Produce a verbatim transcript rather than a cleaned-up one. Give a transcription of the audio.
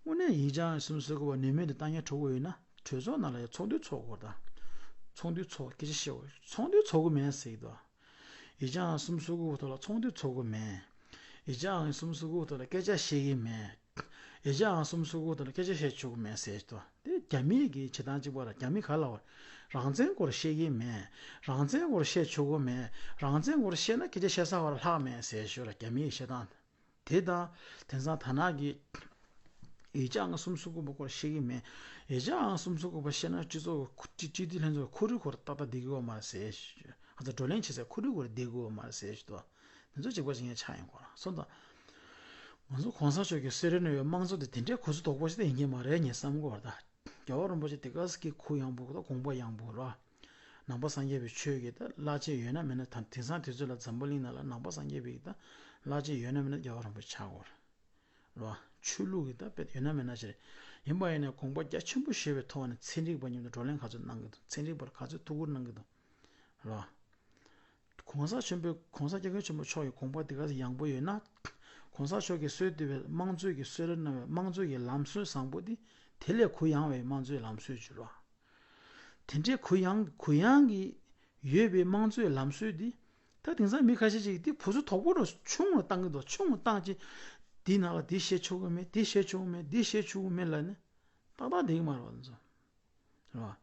དངོས་གནས་ཡིག་ཆ་ཨང་གསུམ་སོ་དགུ་པ་ནུས་མེད་དུ་བཏང་ཉར་འགྲོ་གི་ཡོད་ན་གྲོས་ཚོགས་ནང་ལ་ཡང་ཚོགས་འདུ་ཚོགས་དགོས་དང་། ཚོགས་འདུ་ཚོགས་སྐད་ཆ་བཤད་དགོས། ཚོགས་འདུ་ཚོགས་གི་མེད་ཟེར་གྱི་འདུག་ཡིག་ཆ་ཨང་གསུམ་སོ་དགུ་པ་ཐོག་ལ་ཚོགས་འདུ་ཚོགས་གི་མེད། ཡིག་ཆ་ཨང་གསུམ་སོ་དགུ་པ་ཐོག་ལ་སྐད་ཆ་བཤད་གི་མེད། ཡིག་ཆ་ཨང་གསུམ་སོ་དགུ་པ་ཐོག་ལ་སྐད་ཆ་བཤད་ཆོག་གི་མེད་ཟེར་གྱི་འདུག་དེ་རྒྱ་མིའི་གི་བྱེད་སྟངས་གཅིག་པ་ར། རྒྱ་མི་ག་ལ་བ་རང་བཙན་སྐོར་བཤད་གི་མེད། རང་བཙན་སྐོར་བཤད་ཆོག་གི་མེད། རང་བཙན་སྐོར་བཤད་ན་སྐད་ཆ་བཤད་ས་བ་ལ་ལྷག་མེད་ཟེར་ཞུ་ར། རྒྱ་མིའི་བཤད་སྟངས་དེ་དང་། དེང་སང་ད་ནང་གི་ཡིག་ཆ་ཨང་གསུམ་སོ་དགུ་པ་སྐོར་བཤད་གི་མེད། ཡིག་ཆ་ཨང་གསུམ་སོ་དགུ་པ་བཤད་ན་སྤྱི་ཚོགས་ཀྱི་སྤྱི་སྤྱི་འཐུས་ལྷན་ཚོགས་ཀྱི་ཁོར་ཡུག་སྐོར་ཏག་ཏག་བསྡད་གི་ཡོད་མ་རེད་ཟེར་ཞུ། ང་ཚོ་བགྲོ་གླེང་བྱེད་སའི་ཁོར་ཡུག་སྐོར་བསྡད་གི་ཡོད་མ་རེད་ཟེར་ཞུ་དོ། དེ་ཚོ་གཅིག་པ་གཅིག་རྐྱང་ཆགས་ཡོང་གི་རེད། སོང་ཙང་། ང་ཚོ་གོང་ས་མཆོག་གི་གསོལ་རས་གནང་བའི་དམངས་གཙོ་དེ་དེ་འདྲའི་གོ་ཚོད་དོག་པོ་ཞིག་ད་ཡིན་གྱི་མ་རེད་ངས་བསམ་གྱི་ཡོད་རེད་ད། རྒྱལ་བ་རིན་པོ་ཆེ་དེ་ག་ཙམ་གྱི་གུ་ཡངས་པོ་དང་དགོངས་པ་ཡངས་པོ་རེད། ནང་པ་སངས་རྒྱས་པའི་ཆོས་ཀྱི་ད་བླ་ཆེན་ཡོད་ན་མེད་ན། ད་དེང་སང་དུས་ཚོད་ལ་འཛམ་བུ་གླིང་ནང་ལ་ནང་པ་སངས་རྒྱས་པའི་ད་བླ་ཆེན་ཡོད་ན་མེད་ན་རྒྱལ་བ་རིན་པོ་ཆེ་ཆགས་ཀྱི་ཡོད་རེད། རེད་བ། ཆོས་ལུགས་ཀྱི་ད་དཔེ་ཡོད་ན་མེད་ན་ཞིག་རེད། ཡིན་པ་ཡིན་ནའི་དགོངས་པ་རྒྱ་ཆེན་པོ་བཞེས་པའི་ཐོག་ནས་ཚན་རིག་པ་མཉམ་དུ་བགྲོ་གླེང་ག་ཚོད་གནང་གི་འདུག་ཚན་རིག་པར་ག་ཚོད་ཐུགས་ཁུར་གནང་གི་འདུག་རེད་བ། གོང་ས་ཆེན་པོས་གོང་ས་སྐྱབས་མགོན་ཆེན་པོ་མཆོག་གི་དགོངས་པ་དེ་ག་ཚོད་ཡངས་པོ་ཡོད་ན། གོང་ས་མཆོག་གིས་གསོལ་འདེབས་པའི་དམངས་གཙོའི་གི་གསོལ་རས་གནང་བའི་དམངས་གཙོའི་གི་ལམ་སྲོལ་བཟང་པོ་དེ་དེ་ལས་གུ་ཡངས་པའི་དམངས་གཙོའི་ལམ་སྲོལ་ཅིག་རེད་བ། དེ་འདྲའི་གུ་ཡངས་གུ་ཡངས་ཀྱི་ཡོད་པའི་དམངས་གཙོའི་ལམ་སྲོལ་འདི། ད་དེང་སང་མི་ཁ་ཤས་ཅིག་གིས་འདི་གོ་ཚོད་དོག་པོ་རུ་ཆུང་རུ་བཏང་གི་འདུག་ཆུང་རུ་བཏང་ཅི། འདི་ནང་ལ་འདི་བཤད་ཆོག་གི་མེད། འདི་བཤད་ཆོག་གི་མེད། འདི་བཤད་ཆོག་གི་མེད་ལབ་ནས་ཏག་ཏག་བསྡད་ཀྱི་མ་རེད་བ། དེ་ཚོ་རེད་བ།